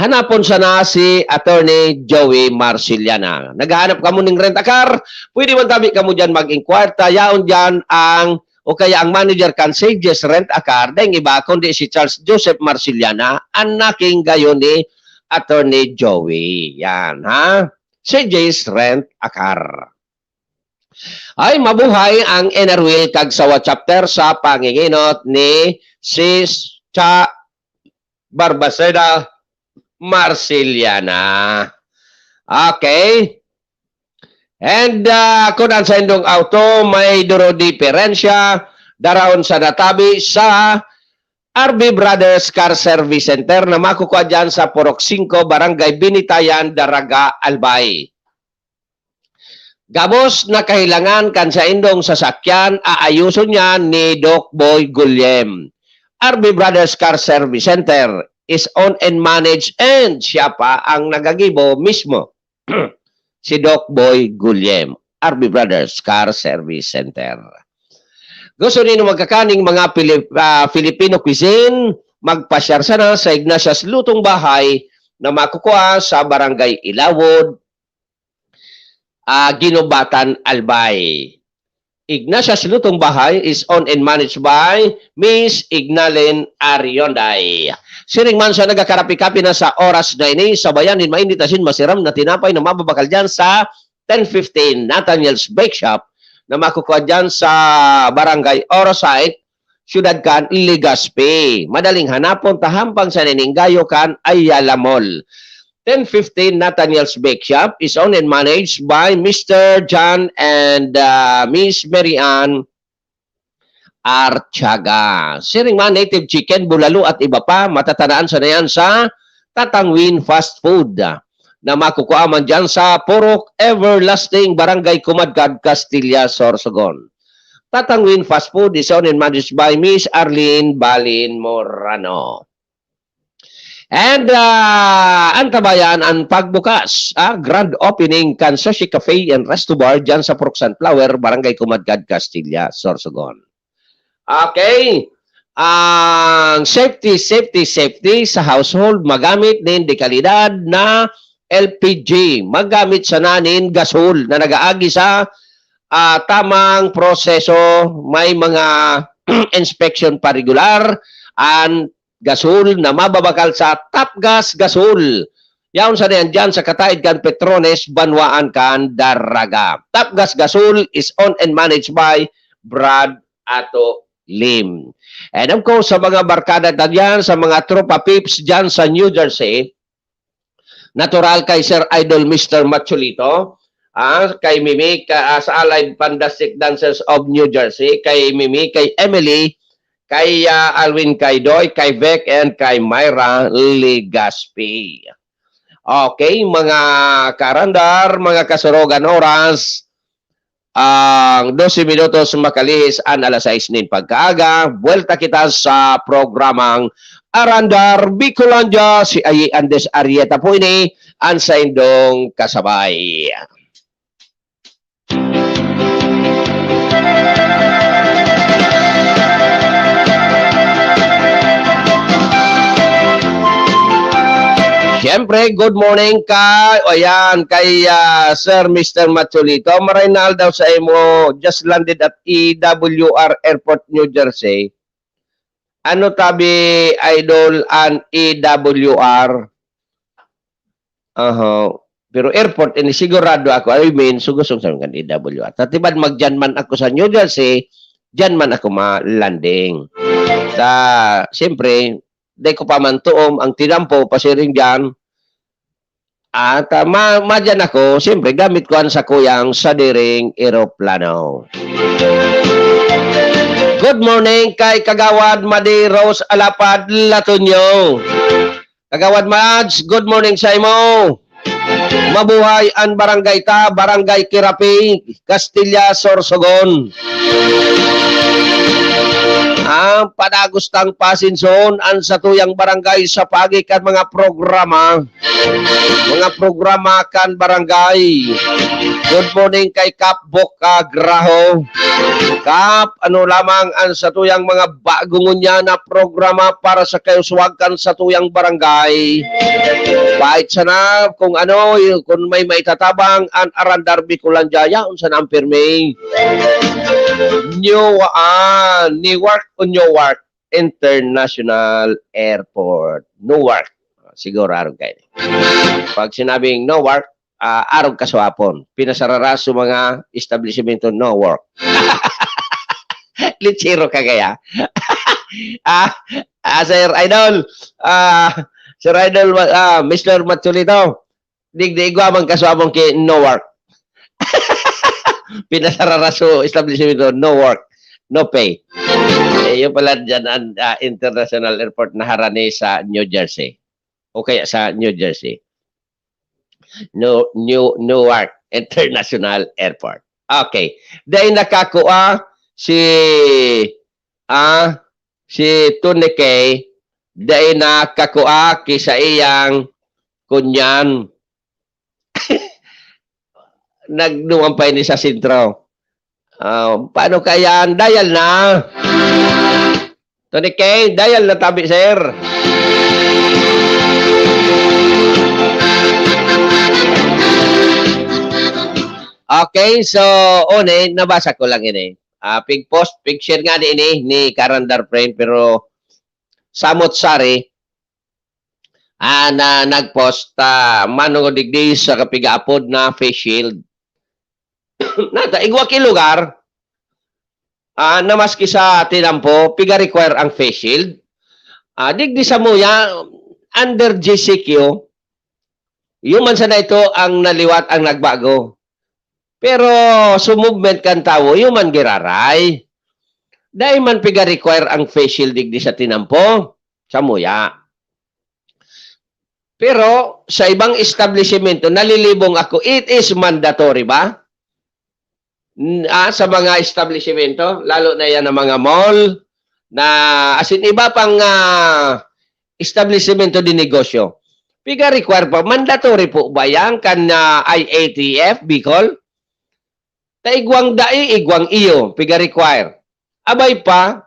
Hanapon sana si Attorney Joey Marceliana. Naghahanap kamo ning rent a car? Pwede man tabi kamo dyan mag-inquire. Tayaon dyan ang, o kaya ang manager kan Sages Rent a Car, daing iba kundi si Charles Joseph Marceliana, an naking gayon ni Attorney Joey. Yan, ha? Sages Rent a Car. Ay, mabuhay ang Enerwil Kagsawa Chapter sa panginginot ni Sis Cha Barbaceda Marceliana. Okay. And uh, kung ang saindong auto may duro diferensya, daraon sa natabi sa R B Brothers Car Service Center na makukuha dyan sa Purok singko, Barangay Binitayan, Daraga, Albay. Gabos na kahilangan kan saindong sasakyan, aayuson niyan ni Doc Boy Gulyem. R B Brothers Car Service Center is owned and managed and siya pa ang nagagibo mismo. Si Doc Boy Gulyem, R B Brothers Car Service Center. Gusto niyo magkakaning mga Pilip, uh, Filipino cuisine, magpasyar sana sa Ignatius Lutong Bahay na makukuha sa Barangay Ilawod, uh, Ginubatan, Albay. Ignatius Lutong Bahay is owned and managed by Miss Ignalin Arionday. Siring man sa nagakarapi-kapi na sa oras na ini, sabayan nin mainit asin masiram na tinapay na mababakal dyan sa ten fifteen Nathaniel's Bake Shop na makukuha dyan sa Barangay Orosite, Siyudad kan Legazpi. Madaling hanapon, tahampang sa nininggayo kan Ayala Mall. Ten fifteen Nathaniel's Bake Shop is owned and managed by Mister John and uh, Miss Mary Ann Artiaga. Siring man, native chicken, bulalo at iba pa, matatanaan sa nayan sa Tatangwin Fast Food na makukuha man dyan sa Purok Everlasting, Barangay Kumadkad, Castilla, Sorsogon. Tatangwin Fast Food is owned and managed by Miss Arlene Balin Morano. And uh, antabayan ang pagbukas, ah, grand opening kan Sushi Cafe and Resto Bar dyan sa Purok Sunflower, Barangay Kumadkad, Castilla, Sorsogon. Okay. Ang safety, safety, safety sa household, magamit nin dekalidad na L P G, magamit sana nin gasol na nagaagi sa, ah, tamang proseso. May mga inspection pa regular, an gasol na mababakal sa Tapgas Gasol. Yaon sana yan dyan sa kataid kan Petrones, banwaan kan Daraga. Tapgas Gasol is owned and managed by Brad Ato Lim. And of course, sa mga barkada ta dyan, sa mga tropa peeps dyan sa New Jersey, natural kay Sir Idol Mister Macholito, ah, kay Mimi, ka, ah, sa Allied Fantastic Dancers of New Jersey, kay Mimi, kay Emily, kay, ah, Alwin, kay Doy, kay Vec, and kay Myra Legaspi. Okay, mga karandar, mga kasurogan, oras, ang dose minutos makalihis an alas sais nin pagkaaga. Buwelta kita sa programang Arandar Bicolandia. Si Ayi Andes Arieta po ini, an saindong kasabay. Siyempre, good morning kay, o yan, kay, ah, Sir Mister Macholito. Maray na aldaw sa imo, just landed at E W R Airport, New Jersey. Ano tabi, Idol, an E W R? Aha. Pero airport, ini sigurado ako, I mean, sugusong sa mga E W R. Tatibad magdiyan man ako sa New Jersey, diyan man ako ma-landing. Sa, siyempre, di ko pa man tuom ang tinampo, pasiring diyan. At, ah, ma-, madyan ako, siyempre, gamit ko ang sakuyang sadiring eroplano. Good morning kay Kagawad Madi Rose Alapad Latunyo. Kagawad Mads, good morning sa imo. Mabuhay an barangay ta, Barangay Kirapi, Castilla, Sorsogon. Ang padagos tang pasinson an satuyang barangay sa paagi kan mga programa, mga programa kan barangay. Good morning kay Kap Boca Graho. Kap, ano lamang ang satuyang mga bago ngunyan na programa para sa kauswag kan satuyang barangay? Pait sana kung ano, y-, kung may maitatabang an Arandar Bicolandia, yaon sana ang pirmi. New, ah, Newark o Newark International Airport. Newark. Siguro aron kayo. Pag sinabing Newark, ah, arog kasuapon. Pinasararas sa mga establishmento, no work. Lechero ka kaya? Ah, ah, Sir Idol, ah, Sir Idol, ah, Mister Macholito, digdi igwa man kasuapon ki no work. Pinasararas sa establishmento, no work, no pay. Eh, yun pala dyan, ang, ah, international airport na harani sa New Jersey. O kaya sa New Jersey. No, New, Newark International Airport. Okay. Dahil nakakua si, ah, si Tony K, dahil nakakua ki sa iyang kunyan. Nagduman pa ini sa sentro. Ah, paano kaya? Dial na. Tony K, dial na tabi, sir. Okay, so, one, nabasa ko lang ini. Ah, pig-post, pig-share nga ni ini ni Karandar Friend, pero samot sari, ah, na nag-post, ah, manongod digdi sa kapigaapod na face shield. Nata, igwa ki lugar, ah, na maski sa tinampo, piga-require ang face shield. Ah, digdi sa muya, under G C Q, human sana ito ang naliwat ang nagbago. Pero sa movement kan tawo, human giraray. Dai man piga-require ang face shield digdi sa tinampo, sa muya. Pero sa ibang establishmento, nalilibong ako, it is mandatory ba? N-, ah, sa mga establishmento, lalo na yan ang mga mall, na, as in, iba pang, ah, establishmento de negosyo. Piga-require pa, mandatory po ba yan kan, ah, I A T F, Bicol? Ta igwang dai, igwang iyo, piga-require. Abay pa,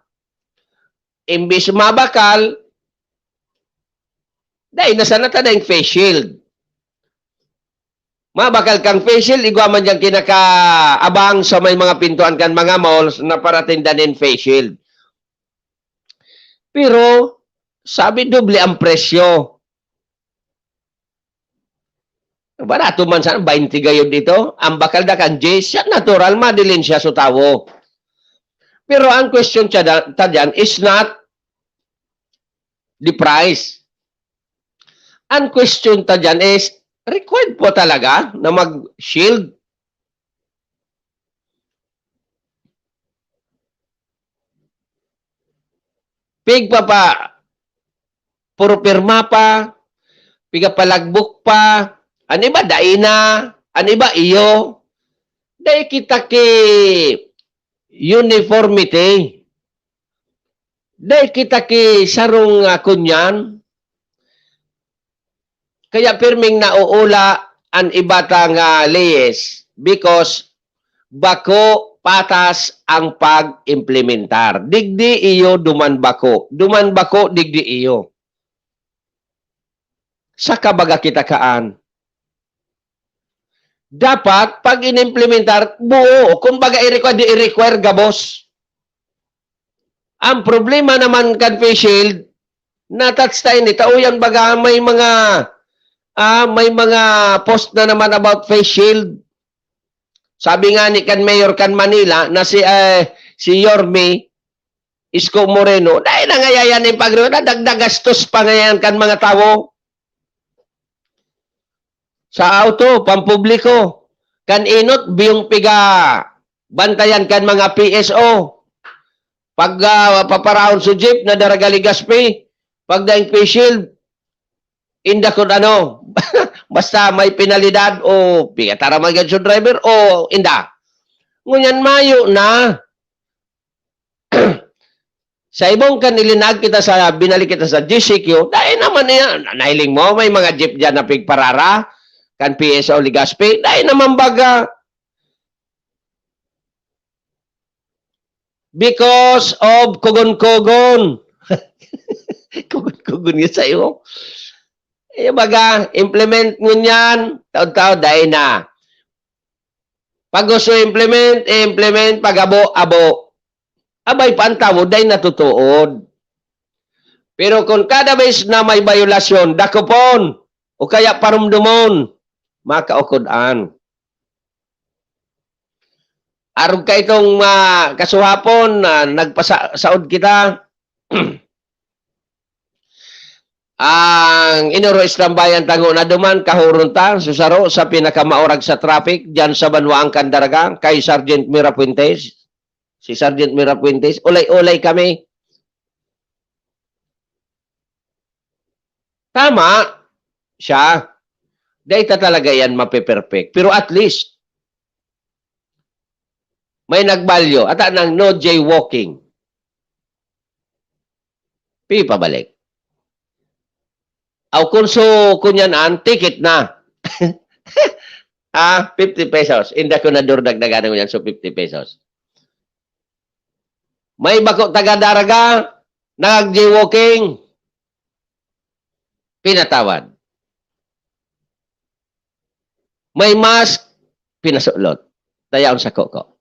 imbis mabakal, dai na sana ta daing face shield. Mabakal kang face shield, igwa man dyan kinakaabang sa may mga pintuan kan mga malls na paratinda nin face shield. Pero, sabi, doble ang presyo. Barato man sana, baynte gayod ito. Ang bakal da kan diyes, siya natural, madilin siya sa tawo. Pero ang question siya da-, ta dyan is not the price. Ang question ta dyan is, required po talaga na mag-shield? Pigpapa-, puro pirma pa, pigapalagbok pa, an iba dai na, an iba iyo. Dai kita ki uniformity. Dai kita ki sarong, ah, kunyan. Kaya pirming nauula an iba ta nga leyes because bako patas ang pag-implementar. Digdi iyo, duman bako. Duman bako, digdi iyo. Saka baga kita kaan. Dapat, pag inimplementar, buo. Kumbaga, i-require, di i-require gabos. Ang problema naman kan face shield, na-touch tayo ni, tao yan baga may mga, ah, may mga post na naman about face shield. Sabi nga ni kan mayor kan Manila na si, eh, si Yorme Isko Moreno, dai na ngayayan nin pagre-, nadagdag gastos pa ngayan kan mga tawo. Sa auto, pampubliko, kan inot, biyong piga bantayan kan mga P S O. Pag, ah, paparahon sa jeep, nadara Legazpi, pag daing face shield, inda kun ano, basta may penalidad o pigatara man gad sa driver o inda. Ngunyan mayo na. Sa ibong kan ilinag kita sa, binalik kita sa G C Q, dai naman niya, na-, nahiling mo, may mga jeep dyan na pigparara, kan P S O Legazpi, dai naman baga. Because of kugon-kugon. Kugon-kugon nga sa'yo. Eh, baga, implement ngunyan, taod-taod, dai na. Pag gusto implement, implement, pag abo, abo. Abay pa ang tawo, dai natutuod. Pero kung kada bes na may bayolasyon, dakopon, o kaya parumdomon, makaukod an. Arog ka itong, ah, kasuhapon, ah, nagpasa-, saod kita. Ang inuro istambayan tango na duman, kahuron ta, susaro sa pinakamaurag sa traffic, dyan sa banwaan kan Daraga, kay Sergeant Mirafuentes. Si Sergeant Mirafuentes, ulay-ulay kami. Tama siya. Dai ta talaga yan mape-perfect. Pero at least, may nagbalyo. Ata nang no jaywalking. Pipabalik. Aw, kung so, kunyan an, ticket na. Ah, fifty pesos. Inda ko na durdagdagan ngunyan, so fifty pesos. May bako taga Daraga, nag-jaywalking, pinatawad. May mask, pinasulot. Dayaon sa koko.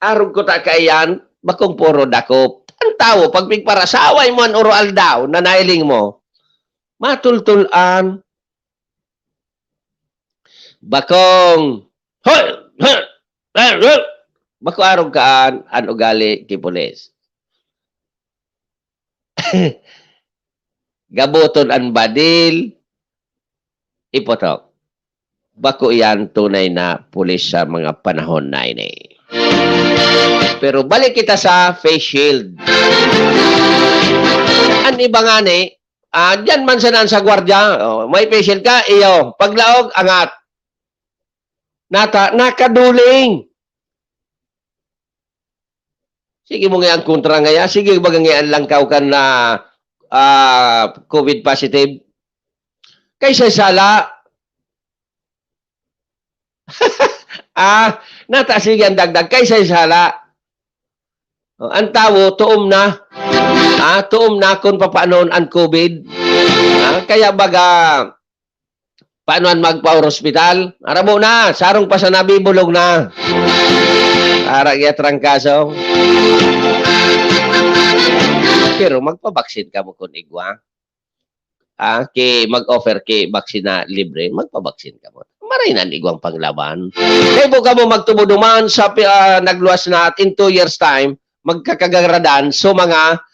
Arog ko ta kaiyan, bakong puro dakop. Ang tawo, pag pigparasaway mo an oro aldaw na nailing mo, matultol-an. Bakong, hoy! Hoy! Hoy! Hoy! Bako arog kaan an ugali ki pulis. Gaboton an badil, ipotok. Bako iyan tunay na pulis sa mga panahon na ini. Pero balik kita sa face shield. An iba ngani, ah, diyan man sana sa gwardiya. Oh, may face shield ka, iyo. Paglaog, angat. Nata-, nakaduling. Sige mo ngayang kontra ngaya. Sige, baga ngayang langkaw kan na, ah, covid positive. Kaysa sala. Ah, nata, sige ang dagdag. Kaysa sala. Oh, ang tawo, tuom na. Ah, tuom na kung papanon ang covid. Ah, kaya baga, Paano an magpa-ospital? Arabo na, sarong pa sa nabibulog na. Para giya trangkaso. Pero magpabaksin kamo kun igwa. Ah, ki mag-offer ki baksin na libre, magpabaksin kamo. Maray na an igwang panglaban. Kaya po kamo magtubo duman sa pi-, ah, nagluwas na at in two years time, magkakagaradan so mga,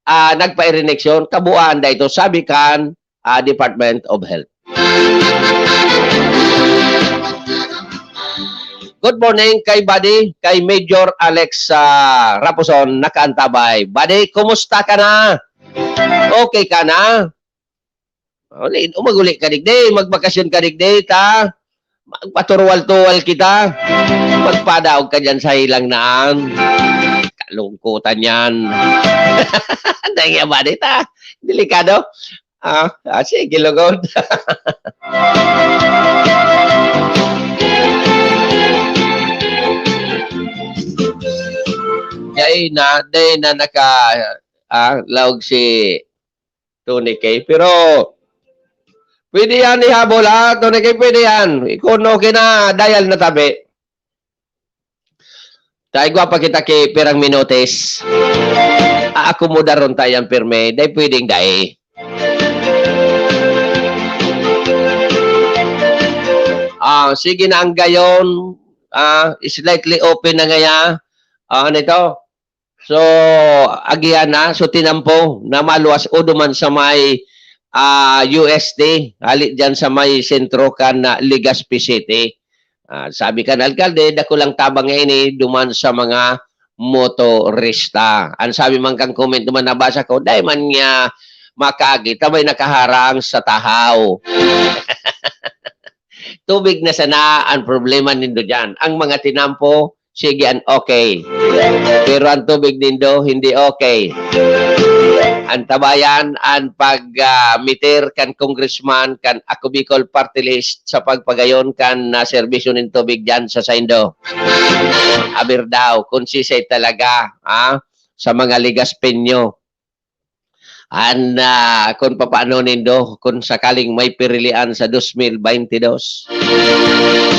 ah, nagpa-irineksyon, kabuuan da ito, sabi kan, ah, Department of Health. Good morning kay Buddy, kay Major Alex, ah, Raposon, nakaantabay. Buddy, kumusta ka na? Okay ka na? Uli, umaguli ka digdi, magbakasyon ka digdi, ta? Magpaturuwal-tuwal kita. Magpadaog ka dyan sa hilang naan. Kalungkutan yan. Dahil nga ba, di ta? Delikado. Ah, ah, sige, lugod. Dai na, dai na naka, ah, laog si Tony K. Pero, pwede yan ihabol, ha, Tony K, pwede yan. Kung okay na, dial na tabi. Taigwa pa kita ki pirang minutis. Aakomodaron ta yan pirmi. Dai pwedeng dai. Ah, sige na ang gayon. Ah, slightly open na ngaya. Ah, ano ito? So, agihan na. So, tinampo na maluwas o duman sa may, ah, U S T, hali dyan sa may sentro kan, ah, Legazpi City. Ah, sabi kan alkalde, dakulang tabang nga ini duman sa mga motorista. Ang sabi man kan comment duman nabasa ko, dai man niya makaagi, ta may nakaharang sa tahaw. Tubig na sana ang problema nindo dyan. Ang mga tinampo, sige, an okay. Pero ang tubig nindo, hindi okay. Antabayan an pag, ah, mitir kan congressman, kan Ako Bicol Party List sa pagpagayon kan, ah, serbisyo nin tubig dyan sa saindo. Aber daw, kung sisay talaga, ah, sa mga Legazpeño. An, ah, kun papaano nindo, kun sakaling may pirilian sa dos mil baynte dos,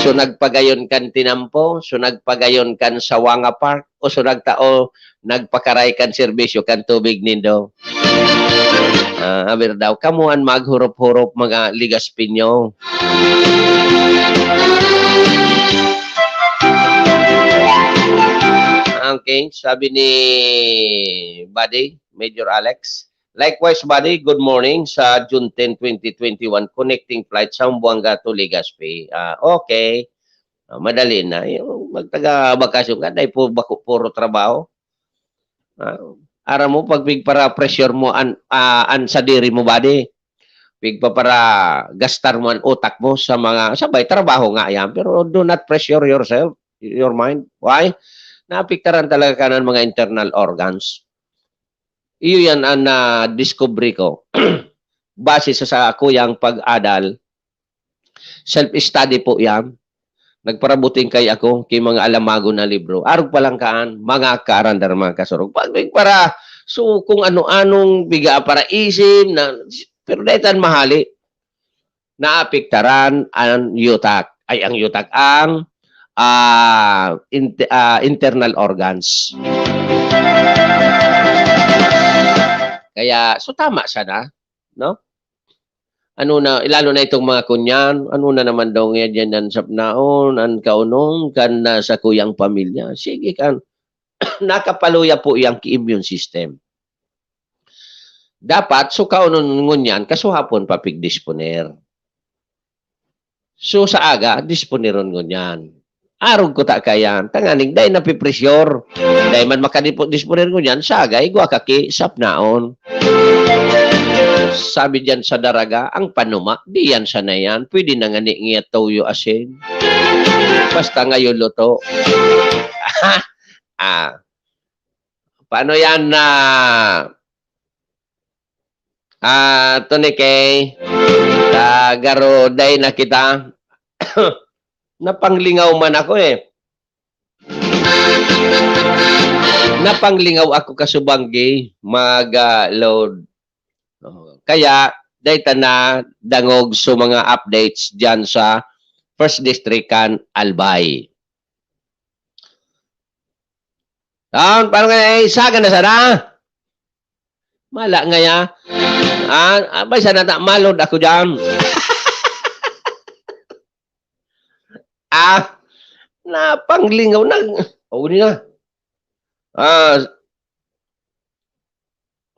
so nagpagayon kan tinampo, so nagpagayon kan Sawanga Park, o so nagtao, nagpakaray kan serbisyo kan tubig nindo. Ah, aber daw, kamo an maghurop-hurop, mga Legazpeño. Okay, sabi ni Buddy, Major Alex. Likewise, Buddy, good morning sa June ten, twenty twenty-one, connecting flight Zamboanga to Legazpi. Ah, okay. Ah, madali na. Yung magtaga-bakasyon ka, dahil po bako, puro trabaho. Ah, aram mo, pag pigpara-pressure mo an, ah, an sadiri mo, Buddy, pigpapara-gastar mo an utak mo sa mga, sabay, trabaho nga yan, pero do not pressure yourself, your mind. Why? Naapektaran talaga ka ng mga internal organs. Iyo yan ang nadiskubre ko. Base sa, sa akuyang pag-adal, self-study po yan. Nagparabuting kay ako, kay mga alamago na libro. Arog pa lang kaan, mga kaaran, mga kasurog. Pag para, so, kung ano-anong biga para isim, na, pero dahil tan mahali, naapektaran ang yutak. Ay, ang yutak, ang, ah, inte-, ah, internal organs. Kaya, so, tama sana, no? Ano na, lalo na itong mga kunyan, ano na naman daw nga dyan ang sapnaon, ang kaunong, kan, ah, sa kuyang pamilya. Sige kan, nakapaluya po yang ki-immune system. Dapat, so kaunon ngunyan, kasuhapon pa pigdisponer. So sa aga, disponeron ngunyan. Arog ko ta kayan, tanganing dai napipresyur. Dai man makadipo-, disponer ngunyan, sa aga, igwa ka ki sapnaon. Sabi diyan sa daraga, ang panuma, di yan sana yan. Pwede na nga ni ngiya toyo asin. Basta ngayon luto. Ah, paano yan na, ah, Tony K? Tagaroday na kita. Napanglingaw man ako eh. Napanglingaw ako kasubanggi, mga load. Oh, kaya, dai ta nadangog sa mga updates diyan sa First District kan Albay. Ah, paano nga, eh, saga na sana? Mala nga ya. Ah, abay, sana ta, malod ako diyan. Ah, napanglingaw na. O, ni na. Ah,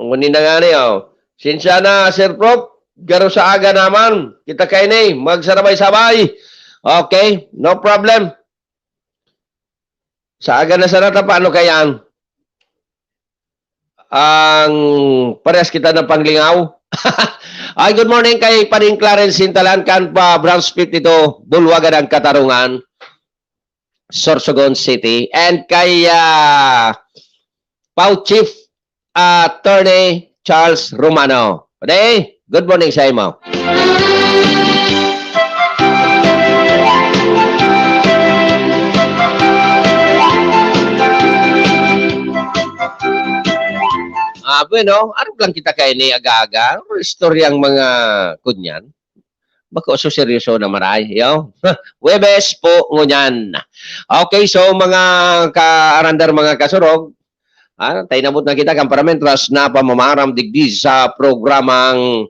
o, ni na nga ni, oh. Sinsya na, Sir Prof. Garo sa aga naman. Kita kaini, magsarabay-sabay. Okay, no problem. Sa aga na sana ta, paano kaya? Ang parehas kita ng panglingaw. Ay, good morning kay Pading Clarence Sintalan, kan pa Branch fifty-two, Bulwagan ang Katarungan, Sorsogon City. And kay, ah, Pau Chief, ah, Attorney Charles Romano. Pade, good morning sa imo. Ah, bueno, arog lang kita kaini aga-aga. Istoryang mga kunyan. Bako so seryoso na maray, yo. Huwebes po ngunyan. Okay, so mga kaarandar, mga kasurog, ah, tainabot na kita kan parametras na pamamaram digdi sa programang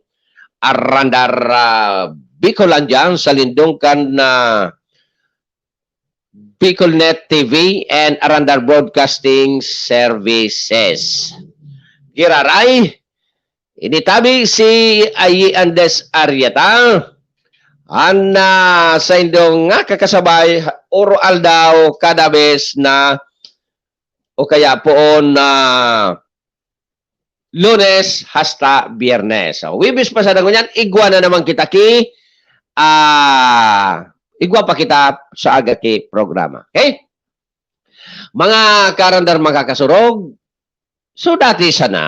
Arandar, ah, Bicolandia sa lindong kan, ah, Bicolnet T V and Arandar Broadcasting Services. Giraray, initabi si Ayi Andes Arieta, an, ah, saindong nga kakasabay, oro-aldaw, kada bes na, o kaya poon na Lunes hasta Biyernes. So, Huwebes pa sana ngunyan, igwa na naman kita ki, ah, igwa pa kita sa aga ki programa. Okay? Mga karandar, mga kasurog, so dati sana.